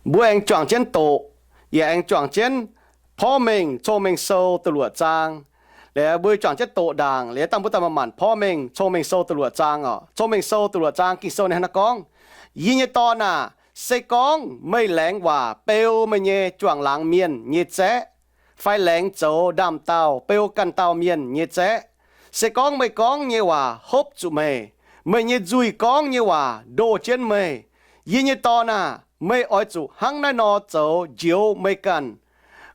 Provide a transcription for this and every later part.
Mbuo aengx juangc jienv doqc, yaac aengx juangc jienv porv mengh Cong-Mengh Sou da'luoqc zaang. Liuz mbuo juangc jienv doqc ndaangc, liuz dangh mbuo daaih manc-manc porv mengh Cong-Mengh Sou da'luoqc zaang oc. Cong-Mengh Sou da'luoqc zaang Ging-Sou ninh hnangv naaiv gorngv, Yie nyei dorn aah! Se gorngv meih laengz waac beu meih nyei juangc laangz mienh nyei zaeqv, fai laengz zoux ndaamv-daauh beu ganh dauh mienh nyei zaeqv, se gorngv meih gorngv nyei waac hopv zuqc meih, meih nyei nzuih gorngv nyei waac ndoh jienv meih, yie nyei dorn aah! Meih oix zuqc hnangv naaiv nor zoux njoux meih ganh.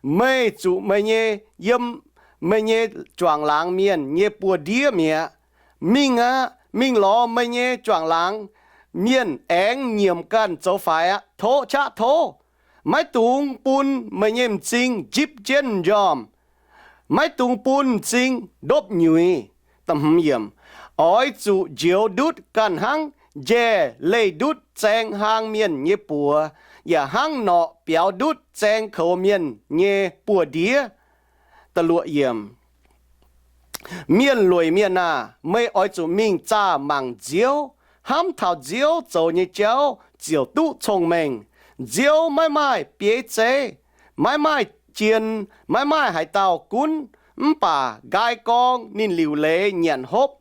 Meih zuqc meih nyei yiem meih nyei juangc laangz mienh nyei buoz-ndiev mi'aqv. Mingh aqv. Mingh lorz meih nyei juangc laangz mienh aengx nyiemc ganh zoux faix aqv. Tov, qaqv tov. Maiv dungx bun meih nyei m'zing njipv jienv m'njormh. Maiv dungx bun m'zing ndopv-nyuiz. Oix zuqc njoux ndutv ganh hnangv njaeh leih ndutv zaeng hlaang mienh nyei buoz, yaac hnangv norqc biaux ndutv zaeng koux mienh nyei buoz-ndiev. Mienh lueic mienh aah! Meih oix zuqc mingh zaah mangc nziouv. Hnamv taux nziouv zoux nyei jauv ziouc duqv cong-mengh. Nziouv maiv maaih bieiv zeiv, maiv maaih jien, maiv maaih haaix dauh gunv, mv baac nqaai gorng ninh liuc leiz nyanc hopv,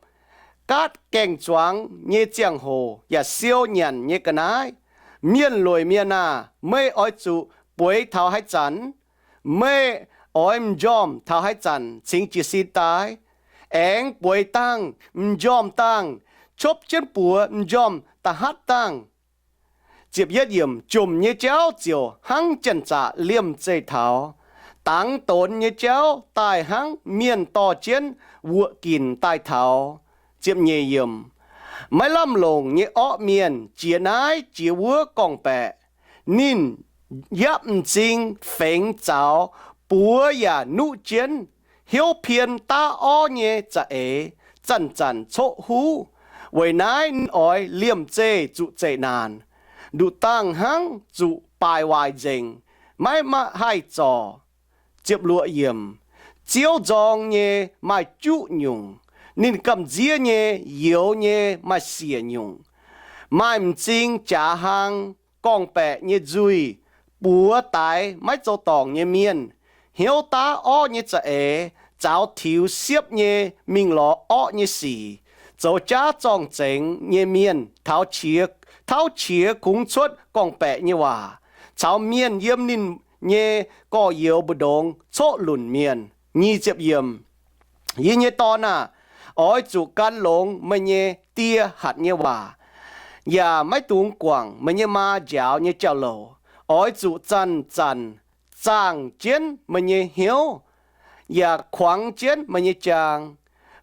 gaatv gaeng-zuangx nyei ziangh hoc yaac siou nyanc nyei ga'naaiv. Mienh lueic mienh aah! Meih oix zuqc bueix taux haaix zanc? Meih oix m'njormh taux haaix zanc cingx jiez sin daaih? Aengx bueix dangh, m'njormh dangh, copv jienv buoz m'njormh da'hatv dangh. Jomc nyei jauv ziouc hnangv janx-zaqc liemh zeih taux, dangx donx nyei jauv daaih hnangv mienh dorh jienv wuoqc ginc daaih taux. Maiv lamh longc nyei orqv mienh jiex naaiv jiex wuov gorngv-baeqc. Ninh yapv m'zing fengx zaux, buoz yaac nuqv jienv, hnyouv pien daav orv nyei za'eix, zanc-zanc coqv huv. Weic naaiv ninh oix liemh zeih zuqc zeqc naanc, nduqc dangh hnangv zuqc baaic waaic nzengc, maiv maaih haih zorc. Ziouv nzorng nyei maaih juqv nyungc, ninh gamh nziev nyei youx nyei maaih siec nyungc. Maaih m'zing jaax hlang, gorngv-baeqc nyei nzuih, buoz daix maiv zoux dorngc nyei mienh, hnyouv daav orv nyei za'eix, zaux tiux siepv nyei mingh lorz orqv nyei sic, zoux jaav zorng-zengx nyei mienh taux qiex, tauv qiex kungx cuotv gorngv-baeqc nyei waac, caux mienh yiem ninh nyei gorx-youz mbu'ndongx coqv lunc mienh. Yie nyei dorn aah! Oix zuqc gan longx meih nyei die hatc nyei waac, yaac maiv dungx guangc meih nyei maa njaaux nyei jauv-louc. Oix zuqc zanc-zanc zaangh jienv meih nyei hnyouv, yaac kuangx jienv meih nyei jaang.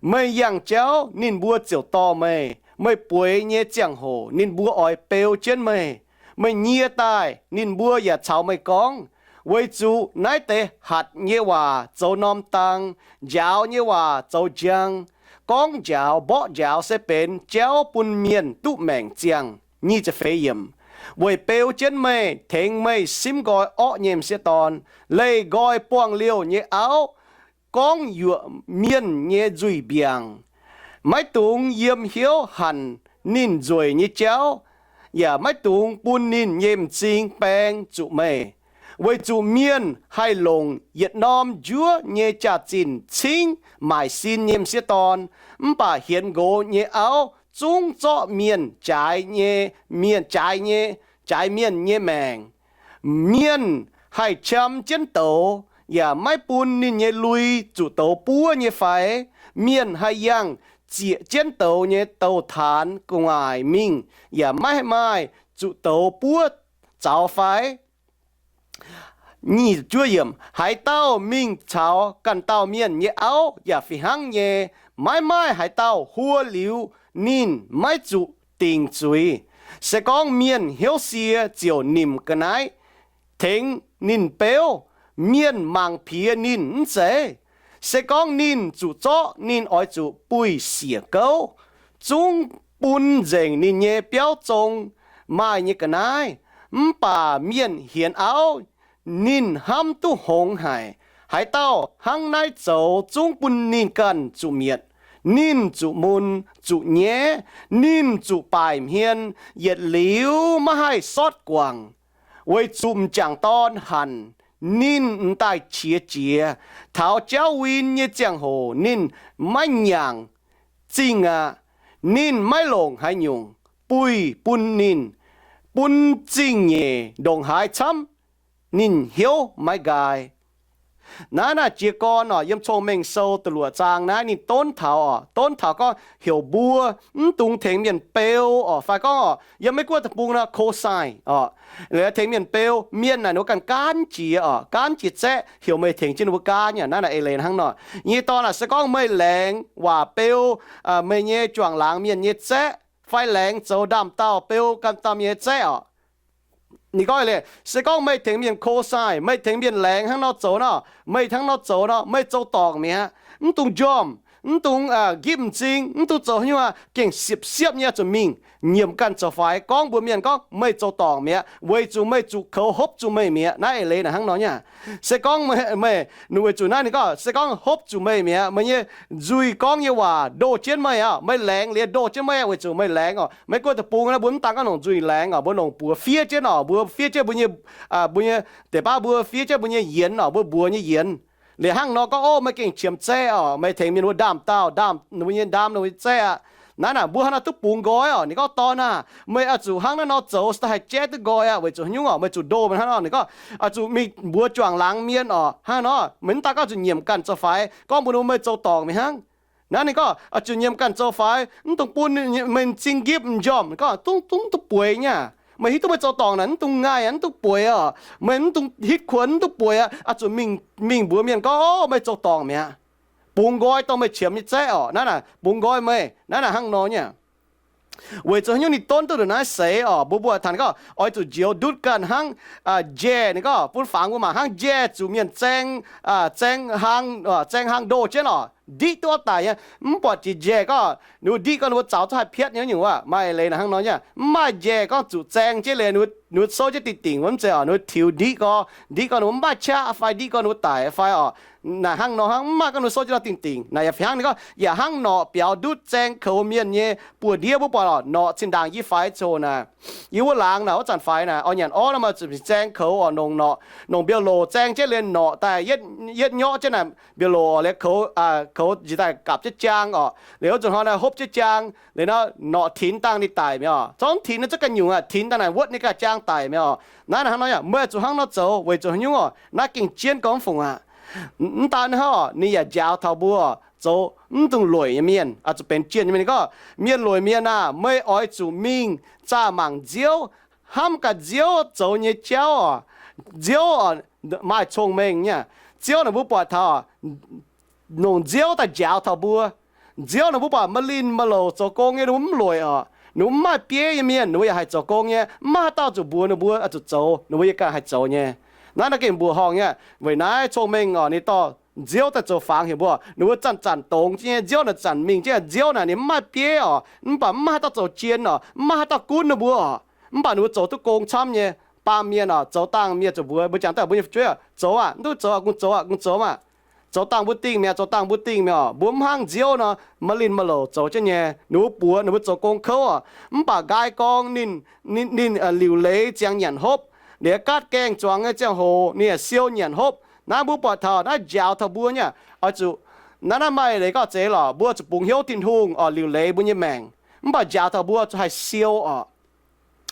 Meih yangh jauv ninh mbuo ziouc dorh meih. Meih bueix nyei ziangh hoc ninh mbuo oix beu jienv meih. Meih nyie daaih ninh mbuo yaac caux meih gorngv, weic zuqc naaiv deix hatc nyei waac zoux norm dang, njaaux nyei waac zoux njang. Gorngv njaaux mborqv njaaux se benx jauv bun mienh duqv maengc ziangh. Weic beu jienv meih, tengx meih simv nqoi orqv nyei m'sieqv dorn, leih nqoi buangh liouh nyei auv, gorngv yuoqc mienh nyei nzuih mbiaangc. Maiv dungx yiem hnyouv hanc ninh nzueic nyei jauv, yaac maiv dungx bun ninh nyei m'zing baeng zuqc meih. Weic zuqc mienh haih longc yietc norm njuov nyei jaax-zinh cingv maaic sin nyei m'sieqv dorn, mv baac hienx nqox nyei auv zungv zorqv mienh jaaix nyei, mienh jaaix nyei, jaaix mienh nyei maengc. Mienh haih qam jienv douz, yaac maiv bun ninh nyei lui zuqc douz buov nyei fai? Mienh haih yangh zieqc jienv douz nyei douz-taanx gu'nguaaic mingh, yaac maiv maaih zuqc douz buov zaux fai? Haaix dauh mingh caux ganh dauh mienh nyei auv yaac fih hnangv nyei. Maiv maaih haaix dauh huo liuz ninh maiv zuqc dingc zuiz. Se gorngv mienh hnyouv sie ziouc nimc ga'naaiv tengx ninh beuv, mienh mangc piex ninh mv zeiz? Se gorngv ninh zuqc zorqv, ninh oix zuqc buih siec gouv, zungv bun nzengc ninh nyei biauv zong maaih nyei ga'naaiv. Mv baac mienh hienx auv, ninh hnamv duqv hngongx haic. Haaix dauh hnangv naaiv zoux zungv bun ninh ganh zuqc mietc. Ninh zuqc mun, zuqc nyaiv, ninh zuqc baaic hmien, yietc liuz maiv haih sortv guangc. weic zuqc m'jangc dorn hanc, ninh m'daaih qiex jiez. Taux jauv win nyei ziangh hoc ninh maiv nyaangc zingh aqv. Ninh maiv longc haaix nyungc buih bun ninh, bun zingh nyeic ndongc haaix camv, ninh hnyouv maiv nqaai. Naaiv naaic jiez gorn oc, yiem Cong-Mengh Sou da'luoqc zaang naaiv ninh donv taux oc, donv taux gorngv heuc mbuo mv dungx tengx mienh beu oc, fai gorngv oc, yiem Meiv Guoqv deic-bung nor cosine oc, tengx mienh beu. Mienh naaic ninh mbuo ganh gaanv jiex oc, gaanv jiex zaeqv, heuc meih tengx jienv ninh mbuo gaanv nyei. Naaiv naaic eix leiz hnangv nor. Yie nyei dorn aah, se gorngv meih laengz waac beu meih nyei juangc laangz mienh nyei zaeqv, fai laengz zoux ndaamv-daauh beu ganh dauh mienh nyei zaeqv oc, ninh gorngv, se gorngv meih tengx mienh cosine, meih tengx mienh laengz hnangv nor zoux nor, meih hnangv nor zoux nor, meih zoux dorngc mi'aqv. Mv dungx njormh, mv dungx nqipv m'zing, mv dungx zoux haaix nyungc aqv, gengh siepv-siepv nyei zuqc mingh nyiemc ganh zoux faix. Gorngv mbuox mienh gorngv meih zoux dorngc mi'aqv, weic zuqc meih zuqc koux hopv zuqc meih mi'aqv. Naaiv eix leiz naaic hnangv nor nyei. Se gorngv meih, meih, weic zuqc naaiv ninh gorngv, se gorngv hopv zuqc meih mi'aqv, meih nyei nzuih gorngv nyei waac ndoh jienv meih aqv, meih laengz liuz ndoh jienv meih aqv, weic zuqc meih laengz oc. Maiv gunv deic-bung naaiv mbuo mv daan gorngv longc nzuih laengz oc, mbuo longc buoz fiev jienv oc, mbuo fiev jienv mbuo nyei, mbuo nyei, deix baav mbuo fiev jienv mbuo nyei yienx oc, mbuo mbuox nyei yienx. Liuz hnangv nor gorngv, o, meih gengh qiemx zaeqv oc, meih tengx mienh wuov ndaamv-daauh, ndaamv ninh mbuo nyei ndaamv ninh mbuo nyei zaeqv aqv. Naaiv naaic mbuo hnangv naaiv duqv bungx nqoi oc. Ninh gorngv, dorn aah, meih oix zuqc hnangv naaiv nor zoux, se daaih haih jaiv duqv nqoi aqv. Weic zuqc haaix nyungc oc, meih zuqc ndoh meih hnangv nor. Ninh gorngv, oix zuqc mingh mbuox juangc laangz mienh oc, hnangv nor, meih mv daan gorngv zuqc nyiemc ganh zoux faix. Gorngv mbuox ninh mbuo meih zoux dorngc mi'aqv hnangv. Naaiv ninh gorngv, oix zuqc nyiemc ganh zoux faix, mv dungx bun meih m'zing nqipv m'njormh. Ninh gorngv, dungx, dungx duqv bueix nyei aqv. Meih hiuv duqv meih zoux dorngc naaic mv dungx ngaih aqv, mv duqv bueix oc. Meih mv dungx hitv kuonx, mv duqv bueix aqv. Oix zuqc mingh, mingh mbuox mienh gorngv, o, meih zoux dorngc mi'aqv. Bungx nqoi dorh meih qiemx nyei zaeqv oc. Naaiv naaic bungx nqoi meih. Naaiv naaic hnangv nor nyei. Weic zuqc haaix nyungc ninh donv duqv ndongc naaiv seix oc, mbuo mbuo taux ninh gorngv oix zuqc njoux ndutv ganh hnangv, njeh, ninh gorngv bun fangx mbuo mangc hnangv njeh zuqc mienh zaeng, zaeng hlang, zaeng hlang ndoh jienv oc, ndiqv duqv daic nyei. Mv buatc jiex njeh gorngv ninh mbuo ndiqv gorngv ninh mbuo zaux zuqc haih piatv nyei nyungc wuov. Maaih leiz naaic hnangv nor nyei. Mv maaih njeh gorngv zuqc zaeng jienv liuz ninh mbuo souv jienv dingh dingc wuov mv zeiz oc, ninh mbuo tiux ndiqv gorngv, ndiqv gorngv ninh mbuo mv maaih qaqv fai ndiqv gorngv ninh mbuo daic fai oc. Naaic hnangv nor hnangv, mv maaih gorngv ninh mbuo souv jienv nor dingh dingc. Naaic yaac fih hnangv ninh gorngv yaac hnangv norqc biaux ndutv zaeng koux mienh nyei buoz-ndiev. Mbuo buatc oc, norqc zinh ndaangc yie faix coc naaic, yie wuov laangz naaic wuov zanc faix naaic, oix nyanc orv nor maaih zuqc zaeng koux oc, nongc norqc, nongc mbiauh loc zaeng jienv liuz norqc daaih yietv nyorqv jienv naaic mbiauh loc oc, liuz koux, koux njiec daaih gapc jienv jaang oc, liuz wuov nzunc hnoi naaiv hopv jienv jaang, liuz nor norqc tinx dangh ninh daic mi'aqv oc. Zorqv tinx naaiv zungv ganh nyungc aqv, tinx dangh naaic wuotv ninh ganh jaang daic mi'aqv oc. Naaiv hnangv nor yaac meih zuqc hnangv nor zoux weic zuqc haaix nyungc oc, naaiv gengh jienv gorngv fungc aqv. Mv daan hnangv oc, ninh yaac njaaux taux mbuo zoux mv dungx lueic nyei mienh, oix zuqc benx jienh nyei mienh. Ninh gorngv, mienh lueic mienh aah, meih oix zuqc mingh zaah mangc nziouv, hnamv gaax nziouv zoux nyei jauv oc. Nziouv maaih cong-mengh nyei. Nziouv naaic mbuo buatc taux nongc nziouv daaih njaaux taux mbuo. Nziouv naaic mbuo buatc maaih linh maaih louc zoux gong nyei, ninh mbuo mv lueic oc. Ninh mbuo mv maaih bieiv nyei mienh, ninh mbuo yaac haih zoux gong nyei. Mv maaih haaix dauh zuqc mbuox ninh mbuo oix zuqc zoux, ninh mbuo yie ganh haih zoux nyei. Naaiv naaiv gengh mbuoqc horngh nyei. Weic naaiv cong-mengh oc, ninh dorh nziouv daaih zoux fangx heuc mbuo. Ninh mbuo zanc-zanc dongz jienv nyei, nziouv naaic zanc mingh jienv. Nziouv naaic ninh mv maaih bieiv oc, mv baac mv maaih haaix dauh zoux jien oc, mv maaih haaix dauh gunv ninh mbuo oc. Mv baac ninh mbuo zoux duqv gong camv nyei. Baamh mienh oc, zoux dangh mienh zuqc mbuox, mbuo jangx daaih mbuo nyei fu'jueiv oc, zoux aqv, mv duqv zoux aqv, gunv zoux aqv, gunv zoux aqv. Zoux dangh mbuo dingh mi'aqv, zoux dangh mbuo dingh mi'aqv oc. Mbuo mv hnangv nziouv nor, maaih linh maaih louc zoux jienv nyei. Ninh mbuo buoz ninh mbuo zoux gong kouv oc, mv baac nqaai gorngv ninh, ninh, ninh liuc leiz ziangx nyanc hopv. Liuz gaatv gaengh zuangx nyei ziangh hoc ninh yaac siou nyanc hopv. Naaiv mbuo buatc taux naaiv njaaux taux mbuo nyei. Oix zuqc, naaiv, naaiv maaih leiz gorngv zeiz lorqc, mbuo zuqc bungx hnyouv Tin-Hungh oc, liuc leiz mbuo nyei maengc. Mv baac njaaux taux mbuo zuqc haih siou oc.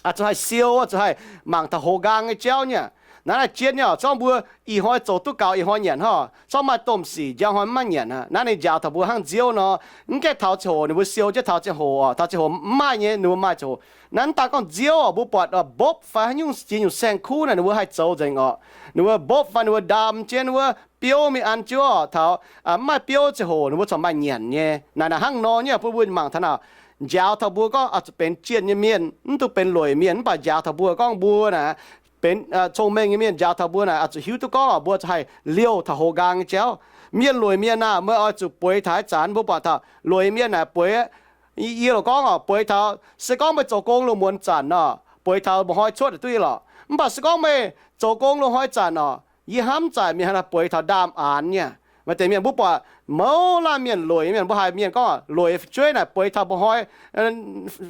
Zuqc haih siou, zuqc haih mangc taux hoz nqaang nyei jauv nyei. Naaiv naaiv jienv nyei oc, zorngv mbuo ih hnoi zoux duqv gaux ih hnoi nyanc hnangv, zorngv maaih domh sic njang hnoi mv maaih nyanc aqv. Naaiv ninh njaaux taux mbuo hnangv nziouv nor, mv gaengh taux ziangh hoc ninh mbuo siou jienv taux ziangh hoc oc, taux ziangh hoc mv maaih nyei ninh mbuo maaih ziangh hoc. Naaiv mv daan gorngv nziouv oc, mbuo buatc mbopv fai haaix nyungc jiex nyungc saeng-kuv naaic ninh mbuo haih zoux nzengc oc. Ninh mbuo mbopv fai ninh mbuo ndaam jienv wuov biouv mingh an jienv oc, taux mv maaih biouv ziangh hoc ninh mbuo corc maaih nyanc nyei. Naaic naaic hnangv nor nyei, bun mbuo mangc taux naaic, njaaux taux mbuo gorngv oix zuqc benx jienh nyei mienh, mv dungx benx lueic mienh. Mv baac njaaux taux mbuo gorngv mbuo naaic benx cong-mengh nyei mienh, njaaux taux mbuo naaic oix zuqc hiuv duqv gorngv oc, mbuo zuqc haih liouh taux hoz nqaang nyei jauv. Mienh lueic mienh aah, meih oix zuqc bueix taux haaix zanc? Mbuo buatc taux lueic mienh naaic bueix, yie loc gorngv oc, bueix taux se gorngv meih zoux gong loz-muonz zanc nor, bueix taux mba'hnoi cuotv duqv nyei lorqc. Mv baac se gorngv meih zoux gong loz-hnoi zanc oc, yie hnamv zanc mienh haaix nor bueix taux ndaamv-aanx nyei. Maaih deix mienh mbuo buatc Mouz laanh mienh lueic mienh, mbuo haiz mienh gorngv lueic fu'jueiv naaic bueix taux mba'hnoi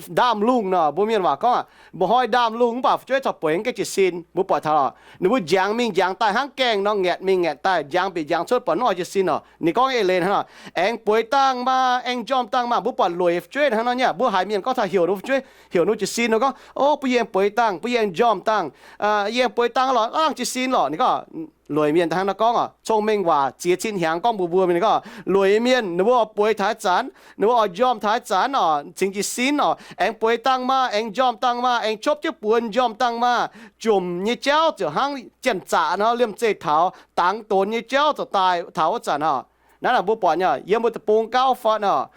ndaamv-lungh nor, mbuo mienh waac gorngv aqv, mba'hnoi ndaamv-lungh mv baac fu'jueiv corc bueix mv gaengh jiez sin. Mbuo buatc taux lorqc, ninh mbuo njangx mingh njangx daaih hnangv gaengh nor, ngaetc mingh ngaetc daaih, njangx bieqc njangx cuotv, buatc mv oix jiez sin orqc. Ninh gorngv eix leiz hnangv nor, aengx bueix dangh maah, aengx njormh dangh maah. Mbuo buatc lueic fu'jueiv hnangv nor nyei. Mbuo haiz mienh gorngv taux heuc ninh fu'jueiv, heuc ninh jiez sin nor gorngv, O, bun yie aengx bueix dangh, bun yie aengx njormh dangh, yie aengx bueix dangh lorqc, laangh jiez sin lorqc. Ninh gorngv lueic mienh hnangv nor gorngv orqc, cong-mengh waac ziex cin hnyangx gorngv mbuox mbuo mingh gorngv, lueic mienh ninh mbuo oix bueix taux haaix zanc, ninh mbuo oix njormh taux haaix zanc orqc, cingx jiez sin orqc, aengx bueix dangh maah, aengx njormh dangh maah, aengx copv jienv buoz njormh dangh maah, jomc nyei jauv ziouc hnangv janx-zaqc nor liemh zeih taux dangx donx nyei jauv ziouc daaih taux wuov zanc orqc. Naaiv naaic mbuo buatc nyei, yiem mbuo deic-bung gauh fatv orqc,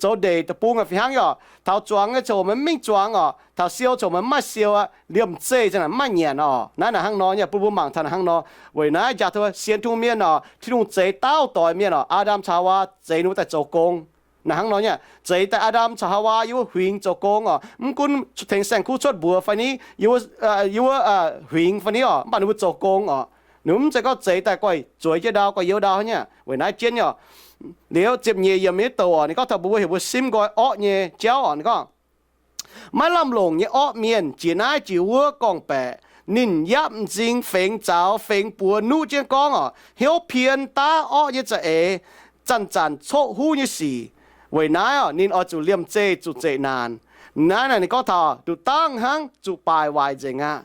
zoux ndeic deic-bung fih hnangv orqc, taux zuangx nyei coc meih mv mingh zuangx orqc, taux siou coc meih mv maaih siou aqv, liemh zeih za'naaic mv maaih nyanc orqc. Naaiv naaic hnangv nor nyei, bun mbuo mangc taux naaic hnangv nor. Weic naaiv jaax taux sienx tungh mienh orqc, Tin-Hungh zeix dauh doix mienh orqc, Aa^ndam caux Haawaa zeix ninh mbuo daaih zoux gong. Naaic hnangv nor nyei, zeix daaih Aa^ndam caux Haawaa yiem wuov huingx zoux gong orqc, mv gunv tengx saeng-kuv cuotv mbuox fai ni, yiem wuov, yiem wuov huingx fai ni orqc, mv baac ninh mbuo zoux gong orqc. Ninh mbuo mv zeiz gorngv zeix daaih guai zueiz jienv ndau, guai youz ndau nyei. Weic naaiv jienv nyei orqc, liuz ziepc nyeic yiemc nyei douc orqc, ninh gorngv taux mbuo heuc mbuo simv nqoi orqv nyei jauv orqc, ninh gorngv, maiv lamh longc nyei orqv mienh jiex naaiv jiex wuov gorngv-baeqc. Ninh yapv m'zing fengx zaux fengx buoz nuqv jienv gorngv orqc, hnyouv pien daav orqv nyei za'eix, zanc-zanc coqv huv nyei sic. Weic naaiv orqc, ninh oix zuqc liemh zeih zuqc zeqc naanc. Naaiv naaic ninh gorngv taux nduqc dangv hnangv zuqc baaic waaic nzengc aqv.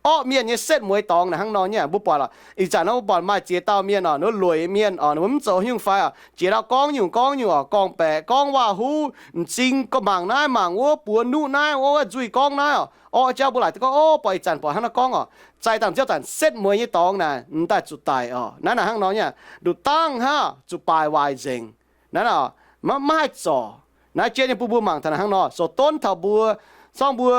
Orqv mienh nyei setv mueiz dorngx naaic hnangv nor nyei. Mbuo buatc lorqc, ih zanc nor mbuo buatc maaih ziex dauh mienh orqc, ninh mbuo mv zoux haaix nyungc fai orqc, jiex ndau gorngv nyungc gorngv nyungc orqc, gorngv-baeqc gorngv waac-huv, m'zing gorngv mangc naaiv mangc wuov, buoz nuqv naaiv, wuov nzuih gorngv naaiv orqc. Orqv jauv mbuo laaic duqv gorngv, O, buatc ih zanc buatc hnangv naaiv gorngv orqc. Zaaih dangh ziouv zanc setv mueiz nyei dorngx naaic m'daaih zuqc daic orqc. Naaiv naaic hnangv nor nyei, nduqc dangv hnangv zuqc baaic waaic nzengc. Naaiv naaic maiv haih zorc. Naaiv jienv nyei bun mbuo mangc taux naaic hnangv nor, zoux donv taux mbuo, zorngv mbuo,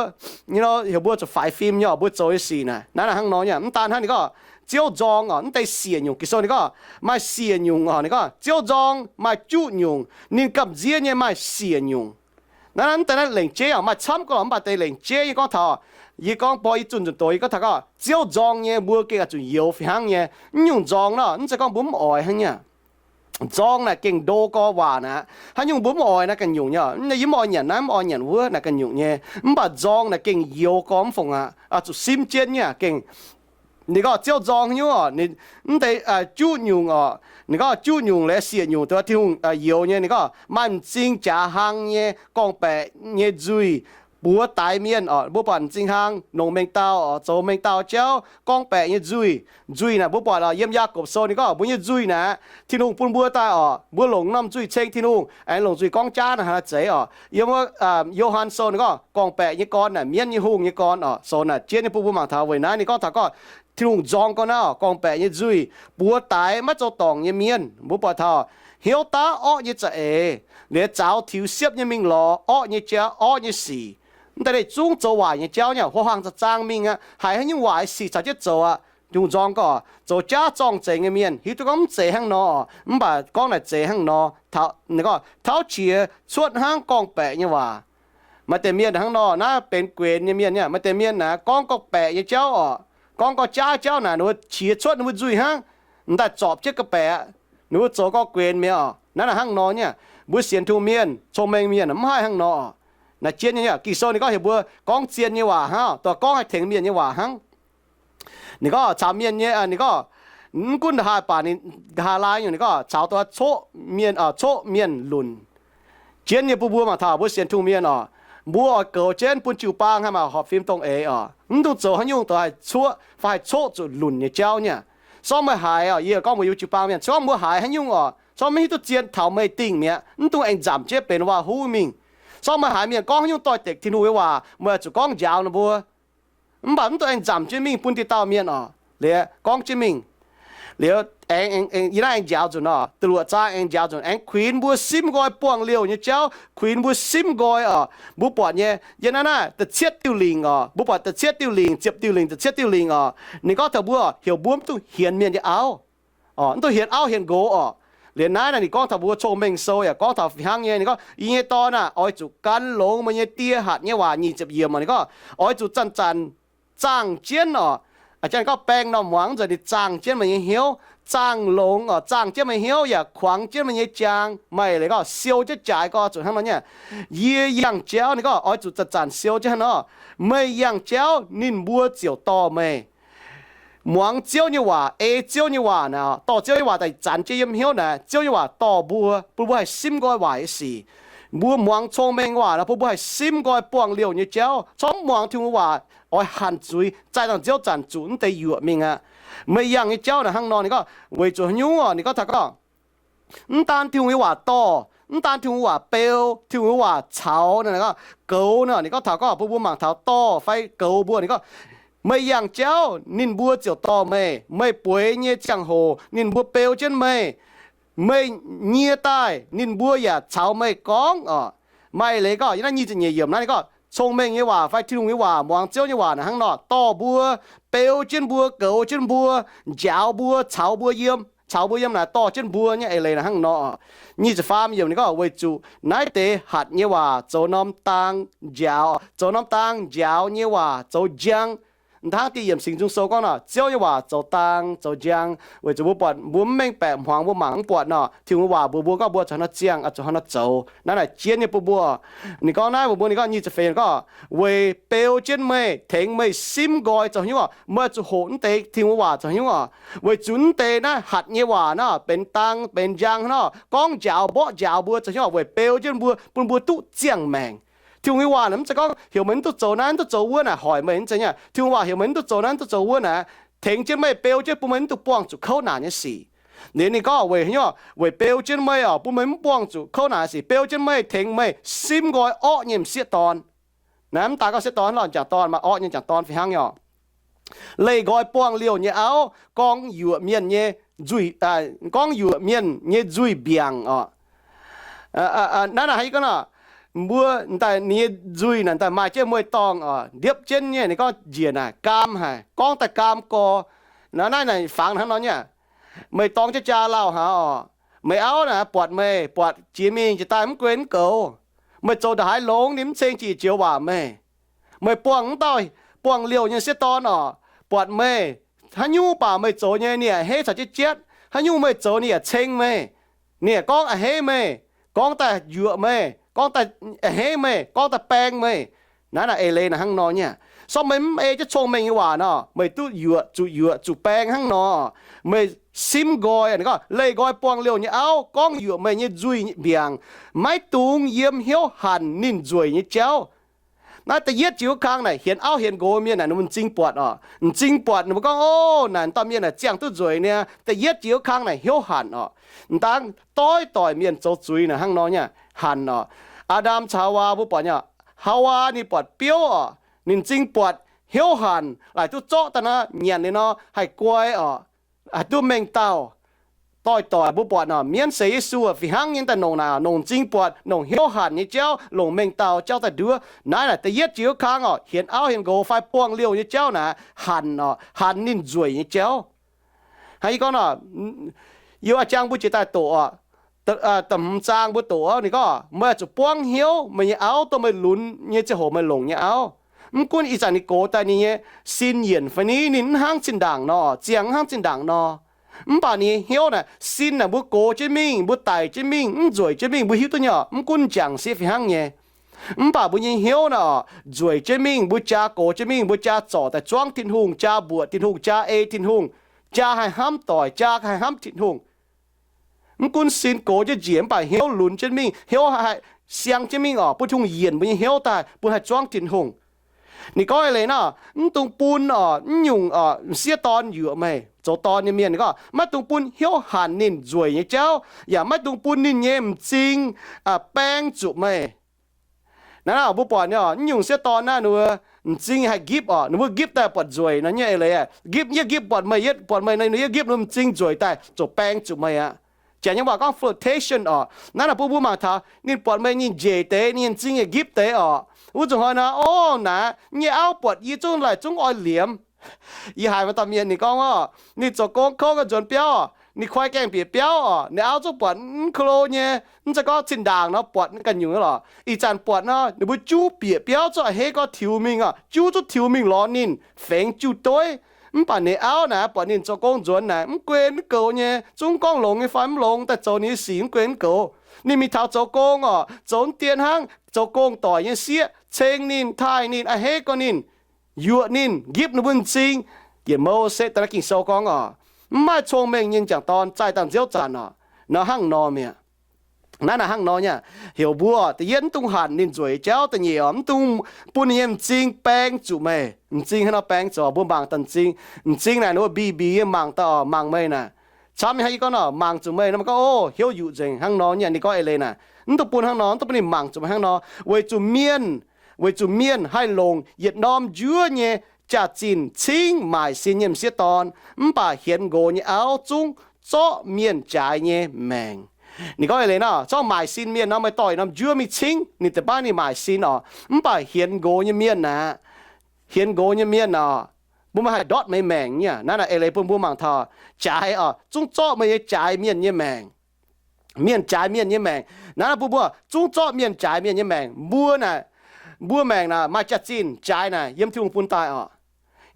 heuc mbuo zuqc faix fim nyei orqc, mbuo zoux nyei sic naaic. Naaiv naaic hnangv nor nyei, mv daan hnangv ninh gorngv ziouv nzorng orqc, mv deix siec nyungc. Ging-Sou ninh gorngv maaih siec nyungc orqc, ninh gorngv ziouv nzorng maaih juqv nyungc, ninh gamh nziev nyei maaih siec nyungc. Naaiv naaiv mv deix naaiv lengc jeiv orqc, maaih camv gorngv mv baac deix lengc jeiv nyei gorngv taux, yie gorngv borh yie zunh zunh doz yie gorngv taux gorngv ziouv nzorng nyei mbuo gengh oix zuqc youx fih hnangv nyei. Mv nyungc nzorng nor, mv zeiz gorngv mbuo mv oix hnangv nyei. Nzorng naaic gengh ndo gorx waac naaic. Haaix nyungc mbuo mv oix naaiv ganh nyungc nyei. Yie mv oix nyanc naaiv, mv oix nyanc wuov naaic ganh nyungc nyei. Mv baac nzorng naaic gengh youx gorx mv fongc aqv, zuqc simv jienv nyei aqv gengh. Ninh gorngv ziouv nzorng haaix nyungc orqc, mv deix juqv nyungc orqc. Ninh gorngv juqv nyungc lorz siec nyungc, dongh Tin-Hungh youx nyei. Ninh gorngv maaih m'zing jaax hlang nyei gorngv-baeqc nyei nzuih buoz daix mienh orqc. Mbuo buatc m'zing hlang, nongc mengh dauh orqc, zoux mengh dauh jauv, gorngv-baeqc nyei nzuih. Nzuih naaic mbuo buatc orqc, yiem Yaagorpc Sou ninh gorngv mbuo nyei nzuih naaic, Tin-Hungh bun mbuo daaih orqc, mbuo longc norm nzuih ceng Tin-Hungh, aengx longc nzuih gorngv jaav naaic haaix zeiz orqc. Yiem wuov Yo^han Sou ninh gorngv gorngv-baeqc nyei gorn naaic mienv nyei hungh nyei gorn orqc. Sou naaic jienv nyei bun mbuo mangc taux weic naaiv ninh gorngv taux gorngv Tin-Hungh nzorng gorngv naaiv orqc, gorngv-baeqc nyei nzuih, buoz daix maiv zoux dorngc nyei mienh. Mbuo buatc taux hnyouv daav orqv nyei za'eix, liuz zaux tiux siepv nyei mingh lorz orqv nyei jauv, orqv nyei sic. Mv deix zungv zoux waaic nyei jauv nyei, ho hlang zaang mingh aqv, haiz haaix nyungc waaic sic caux jienv zoux aqv. Tin-Hungh nzorng gorngv zoux jaav zorng-zengx nyei mienh hiuv duqv gorngv mv zeiz hnangv nor, mv baac gorngv naaic zeiz hnangv nor. Taux, gorngv tauv qiex cuotv hnangv gorngv-baeqc nyei waac. Maaih deix mienh hnangv nor, naaiv benx guenx nyei mienh nyei. Maaih deix mienh naaic gorngv gorngv-baeqc nyei jauv orqc, gorngv gorngv jaav jauv naaic, ninh mbuo qiex cuotv ninh mbuo nzuih hnangv, m'daaih zorpc jienv gorngv-baeqc, ninh mbuo zoux gorngv guenx mi'aqv orqc. Naaiv naaic hnangv nor nyei. Mbuo sienx Tin-Hungh mienh, cong-mengh mienh mv haih hnangv nor. Naaic jienv nyei, Ging-Sou ninh gorngv heuc mbuo gorngv zien nyei waac hnangv, dongh gorngv haih tengx mienh nyei waac hnangv. Ninh gorngv caux mienh nyei, ninh gorngv, mv gunv nda'haaix baac ninh, nda'haaix laai nyungc ninh gorngv caux dongh coqv mienh, coqv mienh lunc. Jienv nyei bun mbuo mangc taux mbuo sienx Tin-Hungh mienh orqc, mbuo oix goux jienv bun jiu-baang haih maaih horpc fim dongh eix orqc. Mv dungx zoux haaix nyungc dongh haih cuoqv fai haih coqv zuqc lunc nyei jauv nyei. Sorng meih haiz orqc, yie gorngv mbuox yie jiu-baang mienh, se gorngv mbuo haiz haaix nyungc orqc, sorng maiv hiuv duqv zien taux meih dingh mi'aqv, mv dungx aengx nzamc jienv benx waac-huv mingh. Sorng meih haiz mienh gorngv haaix nyungc doix-dekc Tin-Hungh nyei waac, meih oix zuqc gorngv njaaux ninh mbuo. Mv baac mv dungx aengx nzamc jienv mingh bun diqc dauh mienh orqc. Liuz gorngv jienv mingh. Liuz aengx, yie naaiv aengx njaaux nzunc orqc, da'luoqc zaang aengx njaaux nzunc, aengx kuinx mbuo simv nqoi buangh liouh nyei jauv, kuinx mbuo simv nqoi orqc. Mbuo buatc nyei, yie naaiv naaiv da'cietv diuh lingc orqc, mbuo buatc da'cietv diuh lingc, ziepc diuh lingc, da'cietv diuh lingc orqc. Ninh gorngv taux mbuo heuc mbuo mv dungx hienx mienh nyei auv. Mv dungx hienx auv hienx nqox orqc. Liuz naaiv naaic ninh gorngv taux mbuo cong-mengh sou yaac gorngv taux fih hnangv nyei. Ninh gorngv, Yie nyei dorn aah! Oix zuqc gan longx meih nyei die hatc nyei waac. Nyic ziepc yiemc orqc, ninh gorngv, Oix zuqc zanc-zanc zaangh jienv orqc, Aa, janx gorngv baeng norm muangx nzengc, ninh zaangh jienv meih nyei hnyouv, zaangh longx oc, zaangh jienv meih hnyouv yaac kuangx jienv meih nyei jaang. Maaih leiz gorngv siou jienv jaaix gorx zuqc hnangv nor nyei. Yie yangh jauv, ninh gorngv oix zuqc zanc-zanc siou jienv hnangv nor. Meih yangh jauv ninh mbuo ziouc dorh meih. Muangx Ziouv nyei waac, ei Ziouv nyei waac naaic, dorh Ziouv nyei waac daaih zanc jienv yiem hnyouv naaic, Ziouv nyei waac dorh mbuo, bun mbuo haih simv nqoi waaic nyei sic. Mbuo muangx cong-mengh waac nor, bun mbuo haih simv nqoi buangh liouh nyei jauv. Corc mv muangx Tin-Hungh waac, oix hanc zuiz, zaih dangh nziouv zanc zuqc mv deix yuoqc mingh aqv. Meih yangh nyei jauv naaic hnangv nor, ninh gorngv weic zuqc haaix nyungc oc, ninh gorngv taux gorngv mv daan Tin-Hungh nyei waac dorh, mv daan Tin-Hungh waac beu, Tin-Hungh nyei waac caux, ninh gorngv goux nor, ninh gorngv taux gorngv bun mbuo mangc taux dorh fai goux mbuo, ninh gorngv meih yangh jauv ninh mbuo ziouc dorh meih. Meih bueix nyei ziangh hoc ninh mbuo beu jienv meih. Meih nyie daaih ninh mbuo yaac caux meih gorngv oc. Maaih leiz gorngv yiem naaiv nyic ziepc nyeic yiemc naaiv ninh gorngv cong-mengh nyei waac fai Tin-Hungh nyei waac, muangx Ziouv nyei waac naaic hnangv nor dorh mbuo, beu jienv mbuo, goux jienv mbuo, njaaux mbuo, caux mbuo yiem, caux mbuo yiem naaic dorh jienv mbuo nyei eix leiz naaic hnangv nor. Nyic ziepc faam yiemc ninh gorngv weic zuqc naaiv deix hatc nyei waac zoux norm dang njaaux, zoux norm dang njaaux nyei waac zoux njang. Hnangv dieh yiemc Singx Nzung Sou gorngv nor, Ziouv nyei waac zoux dang zoux njang, weic zuqc mbuo buatc mbuo mv mengh baeqc hmuangx, mbuo mangc mv buatc nor, Tin-Hungh waac mbuox mbuo gorngv mbuo zuqc hnangv nor ziangh, zuqc hnangv nor zoux. Naaiv naaic jienv nyei bun mbuo. Ninh gorngv naaiv mbuox mbuo, ninh gorngv nyic ziepc feix gorngv, weic beu jienv meih, tengx meih simv nqoi zoux haaix nyungc oc. Meih zuqc hoqc mv deix Tin-Hungh waac zoux haaix nyungc oc. Weic zuqc mv deix naaiv hatc nyei waac naaiv benx dang benx njang hnangv nor, gorngv njaaux mborqv njaaux mbuo zoux haaix nyungc oc, weic beu jienv mbuo, bun mbuo duqv ziangh maengc. Tin-Hungh nyei waac naaic mv zeiz gorngv heuc meih mv duqv zoux naaiv mv duqv zoux wuov naaic hoic meih, mv zeiz nyei. Tin-Hungh waac heuc meih mv duqv zoux naaiv mv duqv zoux wuov naaic, tengx jienv meih, beu jienv bun meih mv duqv buangh zuqc kouv naanc nyei sic. Liuz ninh gorngv weic haaix nyungc oc, weic beu jienv meih oc, bun meih mv buangh zuqc kouv naanc nyei sic, beu jienv meih, tengx meih simv nqoi orqv nyei m'sieqv dorn. Naaiv mv daaih gorngv sieqv dorn, lorh m'jangc dorn, maaih orqv nyei m'jangc dorn fih hnangv nyei oc. Leih nqoi buangh liouh nyei auv, gorngv yuoqc mienh nyei nzuih, gorngv yuoqc mienh nyei nzuih mbiaangc oc. Naaiv naaic haaix gorngv nor, mbuo daaih ninh nyei nzuih naaic daaih maaih jienv mueiz-dorngh oc, ndiepv jienv nyei, ninh gorngv njiec naaic gaam haic, gorngv daaih gaam gorx. Naaiv naaic fangx hnangv nor nyei. Meih dorng jienv jaa lauh haic oc. Meih auv naaic buatc meih, buatc jiex mingh jiex daaih mv gunv mv goux. Meih zoux ndongc haaix longx ninh mv ceng jiex joux waac meih. Meih buangh mv dauh buangh liouh nyei sieqv dorn oc, buatc meih, haaix nyungc baac meih zoux nyei ninh yaac heiv caux jienv jietv. Haaix nyungc meih zoux ninh yaac ceng meih. Ninh yaac gorngv a'hneiv meih, gorngv daaih yuoqc meih, gorngv daaih a'hneiv meih, gorngv daaih baeng meih. Naaiv naaic eix leiz naaic hnangv nor nyei. Sorng meih mv ei jienv cong-mengh nyei waac nor, meih duqv yuoqc, zuqc yuoqc, zuqc baeng hnangv nor. Meih simv nqoi, ninh gorngv leih nqoi buangh liouh nyei auv, gorngv yuoqc meih nyei nzuih mbiaangc, maiv dungx yiem hnyouv hanc ninh nzueic nyei jauv. Naaiv da'yietv jiex wuov kang naaic hienx auv hienx nqox mienh naaic ninh mbuo m'zing buatc oc. M'zing buatc ninh mbuo gorngv, ov, naaic dauh mienh naaic ziangh duqv nzueic niaa. Da'yietv jiex wuov kang naaic hnyouv hanc oc. M'dangv doix doic mienh zoux zuiz naaic hnangv nor nyei, hanc oc. Aa^ndam caux Haawaa mbuo buatc nyei, Haawaa ninh buatc biouv oc, ninh m'zing buatc hnyouv hanc, laaic duqv zorqv daaih nor, nyanc ninh nor haih guai oc, haih duqv mengh dauh. Doix-doic mbuo buatc nor, mienv seix Yesu fih hnangv nyei daaih nongc naaic, nongc m'zing buatc, nongc hnyouv hanc nyei jauv, longc mengh dauh jauv daaih nduov. Naaiv naaic da'yietv jiex wuov kang oc, hienx auv hienx nqox fai buangh liouh nyei jauv naaic, hanc oc, hanc ninh nzueic nyei jauv. Hnangv yie gorngv nor, yie oix jang mbuo jiex daaih doqc oc. Da'hmz zaang mbuo doqc oc, ninh gorngv, meih oix zuqc buangv hnyouv meih nyei auv dongh meih lunx nyei ziangh hoc meih longc nyei auv. Mv gunv ih zanc ninh gox daaih ninh nyei sin yienc fai ni, ninh mv hnangv zinh ndaangc nor, ziangh mv hnangv zinh ndaangc nor, mv baac ninh nyei hnyouv naaic, sin naaic mbuo gox jienv mingh, mbuo daic jienv mingh, mv nzueic jienv mingh, mbuo hiuv duqv nyei oc. Mv gunv m'jangc sieqv fih hnangv nyei, mv baac mbuo nyei hnyouv naaic oc, nzueic jienv mingh, mbuo jaa gox jienv mingh, mbuo jaa zorc daaih zuangv Tin-Hungh, jaa mbuoqc Tin-Hungh, jaa ei Tin-Hungh, jaa haih hnamv doic, jaa haih hnamv Tin-Hungh. Mv gunv sin gox jienv njiec mv baac hnyouv lunx jienv mingh, hnyouv haih siang jienv mingh oc, bun Tin-Hungh yienc mbuo nyei hnyouv daaih, bun haih zuangv Tin-Hungh. Ninh gorngv eix leiz nor, mv dungx bun oc, mv nyungc oc, m'sieqv dorn yuoqc meih, zoux dorn nyei mienh, ninh gorngv maiv dungx bun hnyouv hanc ninh nzueic nyei jauv, yaac maiv dungx bun ninh nyei m'zing baeng zuqc meih. Naaiv mbuo buatc nyei oc, mv nyungc sieqv dorn naaiv ninh mbuo m'zing haih nqipv oc, ninh mbuo nqipv daaih buatc nzueic nor nyei eix leiz, nqipv, yie nqipv buatc meih, yie buatc meih, ninh yie nqipv, ninh m'zing nzueic daaih ziouc baeng zuqc meih aqv. Janx nyei waac gorngv flirtation oc. Naaiv naaic bun mbuo mangc taux ninh buatc meih ninh njiec deix, ninh m'zing yietc nqipv deix oc. Wuov zuqc hnoi nor, o, naaiv nyei auv buatc yie zungv laaic zungv oix liemh. Yie haiz maaih dauh mienh ninh gorngv oc, ninh zoux gong kouv ga'nzuonx biauv, ninh koi gaengh bieqc biauv oc, ninh auv zungv buatc mv ko lo nyei, mv zeiz gorngv zinh ndaangc nor buatc ganh nyungc lorqc. Ih zanc buatc nor, ninh mbuo juv bieqc biauv zungv a'hneiv gorngv tiux mingh oc, juv zungv tiux mingh lorz ninh, fengx jiu dueiv. Mv baac ninh auv naaic buatc ninh zoux gong nzuonx naaic mv guen mv goux nyei, zungv gorngv longx nyei fai mv longx, daaih zoux ninh nyei sic mv guen mv goux. Ninh mingh taux zoux gong orqc, zoux mv dien hnangv, zoux gong doic nyei sieqv ceng ninh, taaih ninh, a'hneiv gorx ninh, yuoqc ninh, nqipv ninh mbuo m'zing. Yietc Mose daaih naaiv Ging-Sou gorngv orqc, mv maaih cong-mengh nyei m'jangc dorn zaih dangh nziouv zanc orqc, nor hnangv nor mi'aqv. Naaiv naaic hnangv nor nyei. Heuc mbuo da'yietv mv dungx hanc ninh nzueic jauv, da'nyeic orqc mv dungx bun ninh nyei m'zing baeng zuqc meih. M'zing hnangv nor baeng zoux, mbuo mangc daaih m'zing. M'zing naaic ninh mbuo mbic mbic nyei mangc daaih orqc, mangc meih naaic. Camv nyei hnangv yie gorngv nor, mangc zuqc meih nor, maiv gorngv, o, heuc yuqc nzengc hnangv nor nyei. Ninh gorngv eix leiz naaic, mv dungx bun hnangv nor, mv dungx bun ninh mangc zuqc meih hnangv nor, weic zuqc mienh, weic zuqc mienh haih longc yietc norm njuov nyei jaax-zinh cingv maaic sin nyei m'sieqv dorn, mv baac hienx nqox nyei auv zungv zorqv mienh jaaix nyei maengc. Ninh gorngv eix leiz nor, zorqv maaic sin mienh nor, meih dorh yietc norm njuov mingh cingv ninh, deix baav ninh maaic sin orqc, mv baac hienx nqox nyei mienh aqv, hienx nqox nyei mienh orqc, mbuo maiv haih ndortv meih maengc nyei. Naaiv naaic eix leiz bun mbuo mangc taux jaaix orqc, zungv zorqv meih nyei jaaix mienh nyei maengc. Mienh jaaix mienh nyei maengc. Naaiv naaic bun mbuo zungv zorqv mienh jaaix mienh nyei maengc. Mbuo naaic, mbuo maengc naaic maaih jaax-zinh jaaix naaic yiem Tin-Hungh bun daaih orqc.